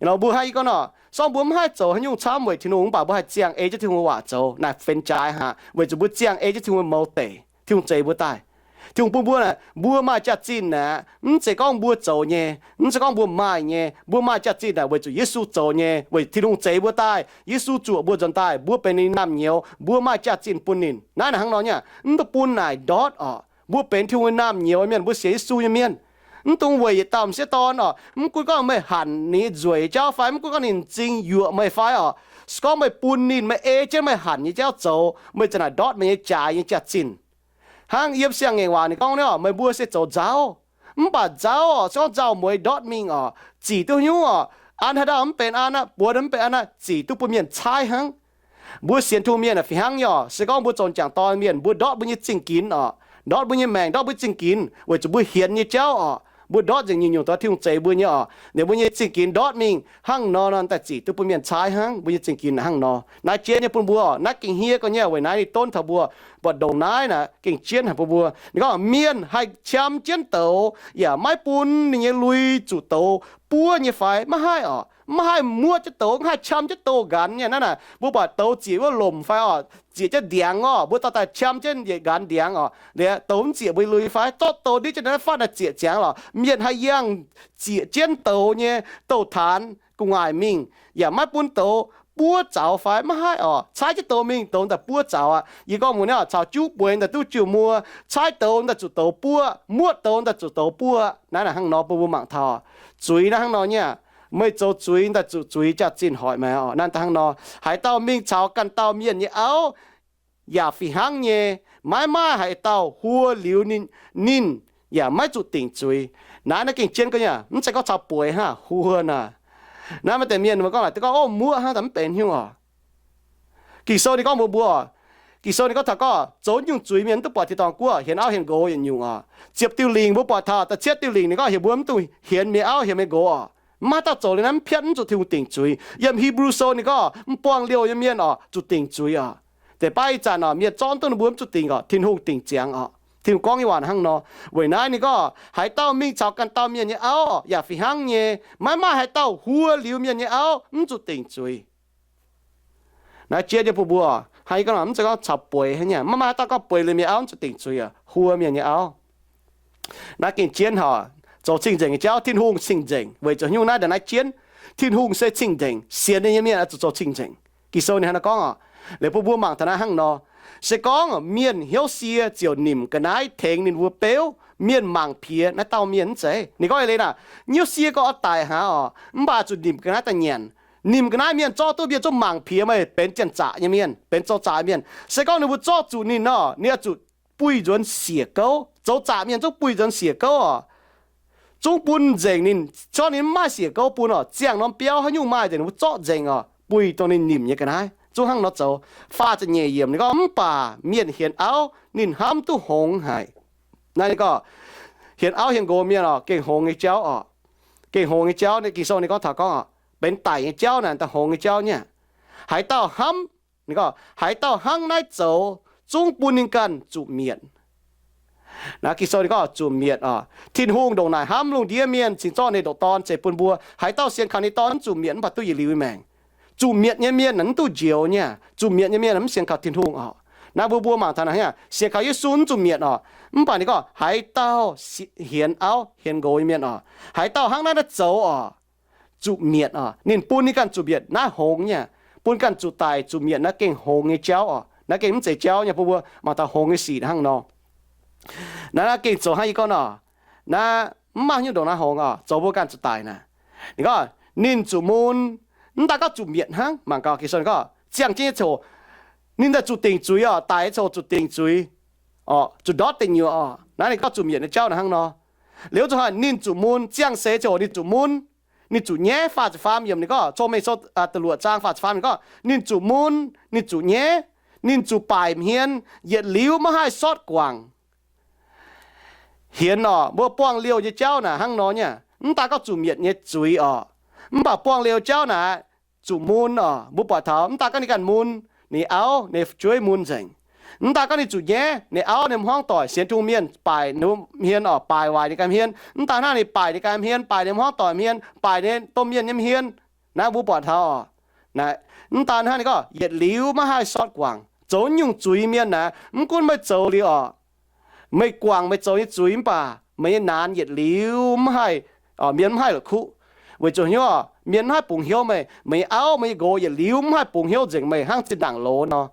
Mbuo hnangv yie gorngv nor, sorng mbuo mv haih zoux haaix nyungc camv weic Tin-Hungh, mv baac mbuo haih ziangh ei jienv Tin-Hungh waac zoux, naaic fenx jaaix haic, weic zuqc mbuo ziangh ei jienv Tin-Hungh mouz deic, Tin-Hungh zeix mbuo daaih. Tin-Hungh bun mbuo naaic, mbuo maaih jaax-zinh naaic, mv zeiz gorngv mbuo zoux nyei, mv zeiz gorngv mbuo maaih nyei, mbuo maaih jaax-zinh naaic weic zuqc Yesu zoux nyei, weic Tin-Hungh zeix mbuo daaih. Yesu zuoqc mbuo nzuonx daaih, mbuo benx ninh naamh nyouz, mbuo maaih jaax-zinh bun ninh. Naaiv naaic hnangv nor nyei, mv dungx bun naaic ndortv orqc. Mbuo benx Tin-Hungh nyei naamh nyouz mienh, mbuo sienx Yesu nyei mienh. Mv dungx weic yietc dauh m'sieqv dorn orqc, mv gunv gorngv meih hanc ninh nyei nzueic jauv fai mv gunv gorngv ninh m'zing yuoqc meih fai orqc, se gorngv meih bun ninh, meih ei jienv meih hanc nyei jauv zoux, meih za'gengh naaic ndortv meih nyei jaaix nyei jaax-zinh. Hnangv yiem Siang-Ngaengc Waac ninh gorngv nor, meih mbuo se zoux nzauv, mv baac nzauv orqc, se gorngv nzauh mueiz ndortv mingh orqc, zic duqv haaix nyungc orqc, an haaix dauh mv benx an aqv, buonx mv benx an aqv, zic duqv bun mienh caaiv hnangv. Mbuo sienx Tin-Hungh mienh aah, fih hnangv nyei orqc, se gorngv mbuo zoux m'jangc dorn mienh, mbuo ndortv mbuo nyei zingh ginx orqc, ndortv mbuo nyei maengc, ndortv mbuo nyei zingh ginx weic zuqc mbuo hienx nyei jauv orqc, mbuo ndortv nzengc nyungc-nyungc dongh Tin-Hungh zeix mbuo nyei orqc. Ninh mbuo nyei zingh ginx ndortv mingh hnangv nor nor, daaih zic duqv bun mienh caaiv hnangv. Mbuo nyei zingh ginx hnangv nor, naaiv jienv nyei bun mbuo orqc, naaiv gengh hniev gorx nyei. Weic naaiv ninh donv taux mbuo, mbuo ndongc naaiv naaic gengh jienv haic bun mbuo. Ninh gorngv mienh haih qam jienv douz yaac maiv bun ninh nyei lui zuqc douz buov nyei fai? Maiv haih orqc. Maiv haih muoqv jienv douz, maiv haih qam jienv douz nqanx nyei. Naaiv naaic mbuo buatc douz zieqc wuov lomc fai orqc, zieqc jienv ndiangx orqc, mbuo dorh daaih qam jienv yietc nqanx ndiangx orqc, liuz douz mv zieqc mbuo lui fai? Zorqv douz ndiev jienv naaiv fatv naaic zieqc ziangx lorqc. Mienh haih yangh zieqc jienv douz nyei douz-taanx gu'nguaaic mingh yaac maiv bun douz buov zaux fai? Maiv haih orqc. Caaiv jienv douz mingh, douz daaih buov zaux aqv. Yie gorngv mbuox naaiv orqc, caux juv bueix daaih duqv jiu muo, caaiv douz daaih zuqc douz buov, muoqv douz daaih zuqc douz buov. Naaiv naaic hnangv nor bun mbuo mangc taux zuiz naaiv hnangv nor nyei. Meih zoux zuiz daaih zuqc zuiz jaax-zinh hoic maengc orqc. Naaiv daaih hnangv nor, haaix dauh mingh caux ganh dauh mienh nyei auv, yaac fih hnangv nyei, maiv maaih haaix dauh huo liuz ninh, ninh yaac maiv zuqc dingc zuiz. Naaiv naaiv gengh jienv gorx nyei, mv zeiz gorngv caux bueix hnangv huo naaic. Naaiv maaih deix mienh mbuo gorngv naaic, gorngv, o, muoqv hnangv, daaih mv benx hnyouv orqc. Ging-Sou ninh gorngv mbuox mbuo, Ging-Sou ninh gorngv taux gorngv zoux nyungc zuiz mienh mv duqv buatc tin-dorngh guoqv, hienx auv hienx nqox yietc nyungc orqc. Ziepc diuh lingc mbuo buatc taux da'cietv diuh lingc ninh gorngv heuc mbuo mv dungx hienx mienh auv hienx mienh nqox orqc. Mv maaih dauh zoux liuz naaiv mv piatv, mv zuqc Tin-Hungh dingc zuiz. Yiem Hipv^lu Sou ninh gorngv m'buangh liouh nyei mienh orqc zuqc dingc zuiz orqc. Deix baav ih zanc orqc, mienh zorqv mv duqv ninh mbuo mv zuqc dingc orqc, Tin-Hungh dingc ziangx orqc. Tin-Hungh gorngv nyei waac hnangv nor. Weic naaiv ninh gorngv haaix dauh mingh caux ganh dauh mienh nyei auv orqc, yaac fih hnangv nyei, maiv maaih haaix dauh huo liuz mienh nyei auv mv zuqc dingc zuiz. Naaiv jiex nyei bun mbuo, hnangv yie gorngv nor, mv zeiz gorngv caux bueix hnangv nyei. Maiv maaih haaix dauh gorngv bueix liuz mienh auv mv zuqc dingc zuiz orqc, huo mienh nyei auv. Naaiv gengh jienv hoc, zoux cing-nzengc nyei jauv, Tin-Hungh cing-nzengc weic zuqc haaix nyungc naaiv, ndongc naaiv jienv. Tin-Hungh se cing-nzengc, sienx ninh nyei mienh oix zuqc zoux cing-nzengc. Ging-Sou ninh hnangv naaiv gorngv orqc. Liuz bun mbuo mangc taux naaiv hnangv nor, se gorngv mienh hnyouv sie ziouc nimc ga'naaiv tengx ninh mbuo beuv, mienh mangc piex naaiv dauh mienh mv zeiz. Ninh gorngv eix leiz naaic, hnyouv sie gorngv oix daic hnangv orqc, mv baac zuqc nimc ga'naaiv daaih nyanc. Nimc ga'naaiv mienh zorqv duqv mienh zungv mangc piex meih benx janx-zaqc nyei mienh, benx zoux zaqc mienh. Se gorngv ninh mbuo zorqv zuqc ninh nor, ninh oix zuqc buih nzuonx siec gouv. Zoux zaqc mienh zungv buih nzuonx siec gouv orqc. Zungv bun nzengc ninh, zorqv ninh mv maaih siec gouv bun orqc. Ziangh norm biauv haaix nyungc maaih nzengc, ninh mbuo zorqv nzengc orqc, buih dongh ninh nimc nyei ga'naaiv. Zungv hnangv nor zoux. Faah ziepc nyeic yiemc ninh gorngv, mv baac mienh hienx auv ninh hnamv duqv hngongx haic. Naaiv ninh gorngv hienx auv hienx nqox mienh orqc, gengh hngongx nyei jauv orqc. Gengh hngongx nyei jauv, Ging-Sou ninh gorngv taux gorngv orqc, benx daic nyei jauv naaic, daaih hngongx nyei jauv nyei. Haaix dauh hnamv, ninh gorngv haaix dauh hnangv naaiv zoux, zungv bun ninh ganh zuqc mietc. Naaiv Ging-Sou ninh gorngv zuqc mietc orqc. Tin-Hungh ndongc naaic hnamv lungh ndiev mienh cingx zorqv ninh ndoqc Dorn ceix bun mbuo. Haaix dauh sienx kaux ninh Dorn mv zuqc mietc, mv baac duqv yietc liuz nyei maengc. Zuqc mietc nyei mienh mv duqv njoux nyei. Zuqc mietc nyei mienh mv sienx kaux Tin-Hungh oc. Naaiv mbuo mbuo mangc taux naaic, sienx kaux Yesu mv zuqc mietc oc. Mv baac ninh gorngv haaix dauh hienx auv hienx nqox nyei mienh oc, haaix dauh hnangv naaiv naaiv zoux oc, zuqc mietc oc. Ninh bun ninh ganh zuqc mietc naaiv hngongx nyei. Bun ganh zuqc daic zuqc mietc naaiv gengh hngongx nyei jauv oc. Naaiv gengh mv zeiz jauv nyei. Bun mbuo mangc taux hngongx nyei sic hnangv nor. Naaiv naaiv gengh zoux hnangv yie gorngv nor, naaiv mv maaih nyungc ndongc naaiv hngongx oc, zoux mbuo ganh zuqc daic naaic. Ninh gorngv ninh zuqc mun, mv daaih gorngv zuqc mietc hnangv. Mangc gaax Ging-Sou gorngv ziangh jienv nyei coc, ninh daaih zuqc dingc zuiz oc, daic nyei coc zuqc dingc zuiz, zuqc ndortv deic nyuoqc oc. Naaiv ninh gorngv zuqc mietc nyei jauv naaic hnangv nor. Liuz zuqc haaix, ninh zuqc mun, ziangh seix coc ninh zuqc mun, ninh zuqc nyaiv. Faah ziepc faam yiemc ninh gorngv, Cong-Mengh Sou da'luoqc zaang faah ziepc faam ninh gorngv ninh zuqc mun, ninh zuqc nyaiv, ninh zuqc baaic hmien, yietc liuz maiv haih sortv guangc. Hienx oc, mbuo buangh liouh nyei jauv naaic hnangv nor nyei. Mv daaih gorngv zuqc mietc nyei zuiz oc, mv baac buangh liouh jauv naaic, zuqc mun oc. Mbuo buatc taux mv daaih gorngv ninh ganh mun, ninh auv ninh fu'jueiv mun nzengc. Mv daaih gorngv ninh zuqc nyaiv, ninh auv ninh hmuangv doic sienx Tin-Hungh mienh baaic ninh hmien oc, baaic waaic ninh ganh hmien. Mv daaih hnangv ninh baaic ninh ganh hmien, baaic ninh hmuangv doic hmien, baaic ninh domh mienh nyei hmien. Naaiv mbuo buatc taux oc, mv daaih hnangv ninh gorngv yietc liuz maiv haih sortv guangc. Zoux nyungc zuiz mienh naaic, mv gunv meih zoux liuz oc, meih guangc meih zoux nyei zuiz mv baac meih nyei naanx yietc liuz mv haih, mienh mv haih la'kuqv. Weic zuqc hnyouv oc, mienh mv haih bungx hnyouv meih. Meih nyei auv meih nyei nqox yietc liuz mv haih bungx hnyouv nzengc meih hnangv zinh ndaangc loz nor.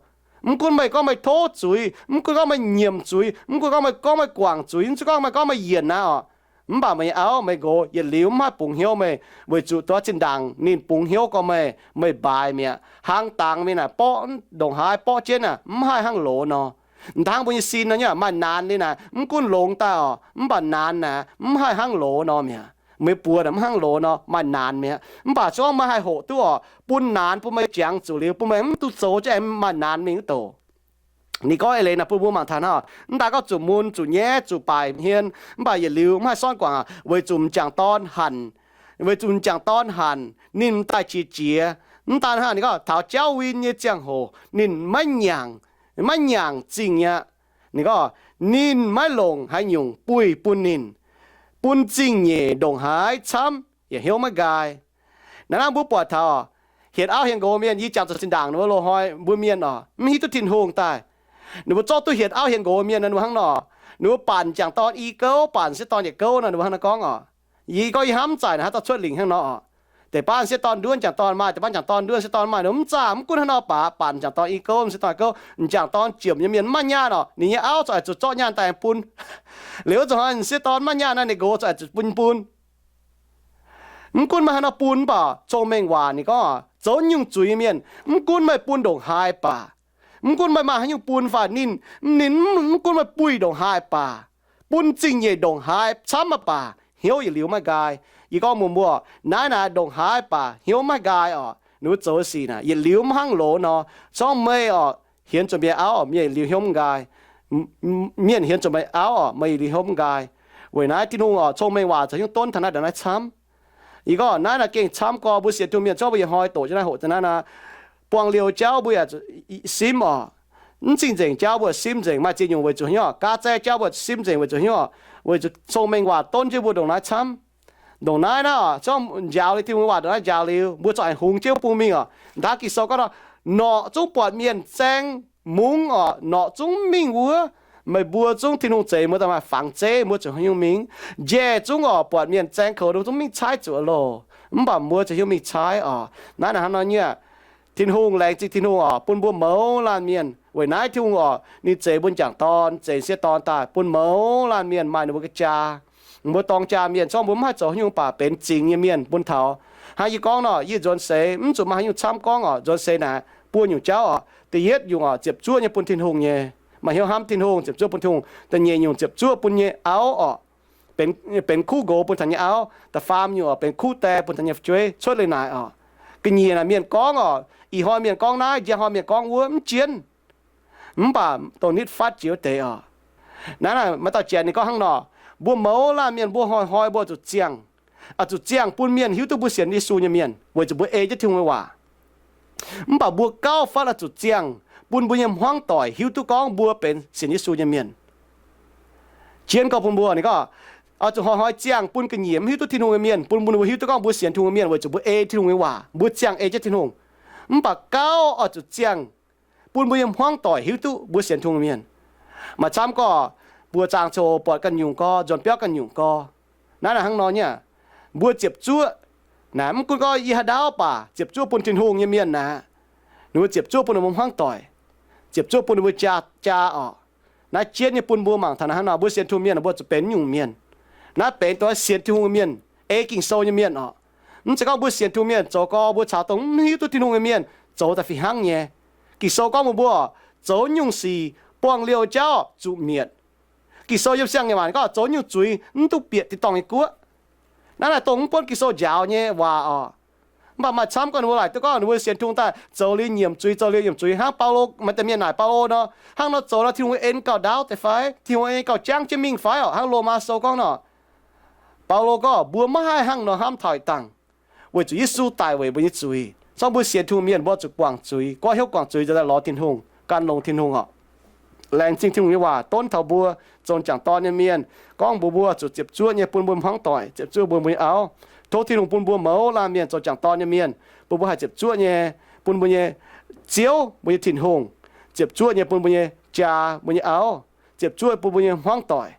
Mv gunv meih gorngv meih tov zuiz, mv gunv gorngv meih nyiemc zuiz, mv gunv gorngv meih gorngv meih guangc zuiz, mv gunv gorngv meih gorngv meih yienc naaiv oc, mv baac meih nyei auv meih nqox yietc liuz mv haih bungx hnyouv meih, weic zuqc duqv zinh ndaangc ninh bungx hnyouv gorx meih, meih mbaaix mi'aqv. Hlang dangx mingh naaic, borqv ndongc haaix borqv jienv naaic mv haih hnangv loz nor. M'dangx mbuo nyei sin nor nyei, maaih naanx liuz naaic, mv gunv longx daaih oc, mv baac naanx naaic mv haih hnangv loz nor mi'aqv. Meih buoz naaic mv hnangv loz nor, maaih naanx mi'aqv. Mv baac se gorngv meih haih hoqc duqv oc, bun naanx bun meih jangx zuqc liuz, bun meih mv duqv zoux jienv aengx maaih naanx mingh wuov douc. Ninh gorngv eix leiz naaic bun mbuo mangc taux hnangv, mv daaih gorngv zuqc mun, zuqc nyaiv, zuqc baaic hmien, mv baac yietc liuz mv haih sortv guangc aqv, weic zuqc m'jangc dorn hanc, weic zuqc m'jangc dorn hanc ninh m'daaih qiex jiez. Mv daan hnangv, ninh gorngv taux jauv win nyei ziangh hoc ninh maiv nyaangc, maiv nyaangc zingh aqv. Ninh gorngv ninh maiv longc haaix nyungc buih bun ninh, bun zingh nyeic ndongc haaix camv yaac hnyouv maiv nqaai. Naaiv hnangv mbuo buatc taux hienx auv hienx nqox mienh, yie jangx zuqc zinh ndaangc ninh mbuo loz-hnoi mbuo mienh oc, mv hiuv duqv Tin-Hungh daaih. Ninh mbuo zorqv duqv hienx auv hienx nqox mienh nor, ninh mbuo hnangv nor, ninh mbuo baanc m'jangc dorn i gouv, baanc m'sieqv dorn yietc gouv nor, ninh mbuo hnangv nor gorngv oc. Yie gorngv yie hnamv mv zaaic naaic haaix dauh cuotv lingc hnangv nor oc. Deix baav m'sieqv dorn nduov m'jangc dorn maaih, deix baav m'jangc dorn nduov m'sieqv dorn maaih, ninh mv zaah, mv gunv haaix nor baac, baanc m'jangc dorn i gouv, m'sieqv dorn i gouv, m'jangc dorn jiemc nyei mienh mv maaih nyaanh oc, ninh nyei auv corc oix zuqc zorqv nyaanh daaih bun. Liuz zuqc hnoi m'sieqv dorn mv maaih nyaanh nor, ninh nqox corc oix zuqc bun bun. Mv gunv maaih haaix nor bun mv baac cong-mengh waac ninh gorngv, zoux nyungc zuiz mienh, mv gunv meih bun ndongc haaix baac, mv gunv meih maaih haaix nyungc bun fai ninh, ninh mv gunv meih buih ndongc haaix baac, bun zingh nyeic ndongc haaix camv mv baac, hnyouv yietc liuz maiv nqaai. Yie gorngv mbuox mbuo, naaiv naaic ndongc haaix baac hnyouv maiv nqaai oc. Ninh mbuo zoux sic naaic yietc liuz mv hnangv loz nor. Corc meih oc, hienx zuqc mienh auv oc, mienh yietc liuz hnyouv mv nqaai. Mienh hienx zuqc meih auv oc, meih yietc liuz hnyouv mv nqaai. Weic naaiv Tin-Hungh oc, cong-mengh waac zoux hnyouv donv taux naaiv ndongc naaiv camv. Yie gorngv naaiv naaic gengh camv gorx, mbuo sienx Tin-Hungh mienh zorqv mbuo yietc hnoi doqc jienv naaiv hoqc daaih naaiv nor, buangh liouh jauv mbuo yaac simv oc. Mv cing-nzengc jauv mbuo simv nzengc, maaih ziex nyungc weic zuqc hnyouv oc. Gaav zaeqv jauv mbuo simv nzengc weic zuqc hnyouv oc, weic zuqc cong-mengh waac donv jienv mbuo ndongc naaiv camv. Ndongc naaiv naaiv oc, zorqv njaaux liuz Tin-Hungh waac ndongc naaiv njaaux liuz, mbuo corc aengx hungx jienv bung mingh oc. Ndaangc Ging-Sou gorngv nor, norqc zungv buatc mienh zaeng mungv oc, norqc zungv mingh wuov. Meih mbuo zungv Tin-Hungh zeix mbuo daaih maaih fangx zeiv, mbuo zuqc haaix nyungc mingh? Njaih zungv oc, buatc mienh zaeng koux zungv mingh caaiv zuqc loh. Mv baac mbuo zuqc haaix nyungc mingh caaiv oc? Naaiv naaic hnangv nor nyei. Tin-Hungh, laengz zingh Tin-Hungh oc, bun mbuo mouz laanh mienh. Weic naaiv Tin-Hungh oc, ninh zeix mbuo m'jangc dorn, zeix m'sieqv dorn daaih bun mouz laanh mienh maaih ninh mbuo ga'jaa. Mbuo dorng jaa mienh, zorqv mbuo mv haih zoux haaix nyungc baac benx zingx nyei mienh bun taux. Hnangv yie gorngv nor, yie nzuonx seix mv zuqc maaih haaix nyungc camv gorngv oc. Nzuonx seix naaic buo nyungc jauv oc. Da'yietv nyungc oc, ziepc zuoqv nyei bun Tin-Hungh nyei, maaih hnyouv hnamv Tin-Hungh, ziepc zuoqv bun Tin-Hungh. Da'nyeic nyungc ziepc zuoqv bun nyei auv oc, benx kuv nqox bun taux nyei auv. Da'faam nyungc oc, benx kuv die bun taux nyei fu'jueiv cuotv leiz naaic oc. Ga'nyiec naaic mienh gorngv oc, ih hnoi mienh gorngv naaiv, njang hnoi mienh gorngv wuov, mv jienv. Mv baac dongh nitv fatv jiex wuov deix oc. Naaiv naaic maaih dauh janx ninh gorngv hnangv nor, mbuo mouz laanh mienh mbuo hnoi-hnoi mbuo zuqc ziangh, zuqc ziangh bun mienh hiuv duqv mbuo sienx Yesu nyei mienh, weic zuqc mbuo ei jienv Tin-Hungh nyei waac. Mv baac mbuo gauh fatv oix zuqc ziangh bun mbuo nyei hmuangv doic hiuv duqv gorngv mbuo benx sienx Yesu nyei mienh. Jienv gorngv bun mbuo, ninh gorngv, oix zuqc hnoi-hnoi ziangh bun ga'nyiec mv hiuv duqv Tin-Hungh nyei mienh, bun mbuo hiuv duqv gorngv mbuo sienx Tin-Hungh nyei mienh, weic zuqc mbuo ei Tin-Hungh nyei waac, mbuo ziangh ei jienv Tin-Hungh. Mv baac gauh oix zuqc ziangh bun mbuo nyei hmuangv doic hiuv duqv mbuo sienx Tin-Hungh mienh. Maaih camv gorqv, buoz zaangc coc buatc ganh nyungc gorx, nzuonx biauv ganh nyungc gorx. Naaiv naaic hnangv nor nyei aqv. Mbuo ziepc zuoqv naaic, mv gunv gorngv yie haaix ndaauv baac ziepc zuoqv bun Tin-Hungh nyei mienh naaic, ninh mbuo ziepc zuoqv bun ninh mbuo hmuangv doic, ziepc zuoqv bun ninh mbuo jaa, jaa orqc. Naaiv jienv nyei bun mbuo mangc taux naaiv hnangv nor, mbuo sienx Tin-Hungh mienh mbuo zuqc benx nyungc mienh. Naaiv benx dongh sienx Tin-Hungh mienh, ei Ging-Sou nyei mienh orqc. Mv zeiz gorngv mbuo sienx Tin-Hungh mienh zoux gorx mbuo caux dongh mv hiuv duqv Tin-Hungh nyei mienh zoux daaih fih hnangv nyei. Ging-Sou gorngv mbuox mbuo, zoux nyungc sic buangh liouh jauv zuqc mietc. Ging-Sou yiem siang-nyei waac gorngv, zoux nyungc zuiz mv duqv bieqc tin-dorngh nyei guoqv. Naaiv naaic dongh mv buonv Ging-Sou njaaux nyei waac orqc. Mv baac maaih camv gorngv ninh mbuo laaic duqv gorngv ninh mbuo sienx Tin-Hungh daaih zoux liuz nyiemc zuiz, zoux liuz nyiemc zuiz, hnangv Baulo, maaih deix mienh naaic Baulo nor, hnangv nor zoux nor Tin-Hungh en gauh ndaauv deix fai? Tin-Hungh en gauh jangv jienv mingh fai orqc? Hnangv Lomaa Sou gorngv nor, Baulo gorngv mbuo maiv haih hnangv nor hnamv taux ih dangh, weic zuqc Yesu daic weic mbuo nyei zuiz. Zorngv mbuo sienx Tin-Hungh mienh mbuo zuqc guangc zuiz, gorngv hnyouv guangc zuiz nzengc daaih lorz Tin-Hungh, gan longx Tin-Hungh orqc. Laengz zingh Tin-Hungh nyei waac donv taux mbuo zoux m'jangc dorn nyei mienh, gorngv mbuox mbuo zuqc ziepc zuoqv nyei bun mbuo hmuangv doic, ziepc zuoqv bun mbuo nyei auv. Tov Tin-Hungh bun mbuo mouz laanh mienh zoux m'jangc dorn nyei mienh, bun mbuo haih ziepc zuoqv nyei bun mbuo nyei Ziouv, mbuo nyei Tin-Hungh, ziepc zuoqv nyei bun mbuo nyei jaa, mbuo nyei auv, ziepc zuoqv bun mbuo nyei hmuangv doic.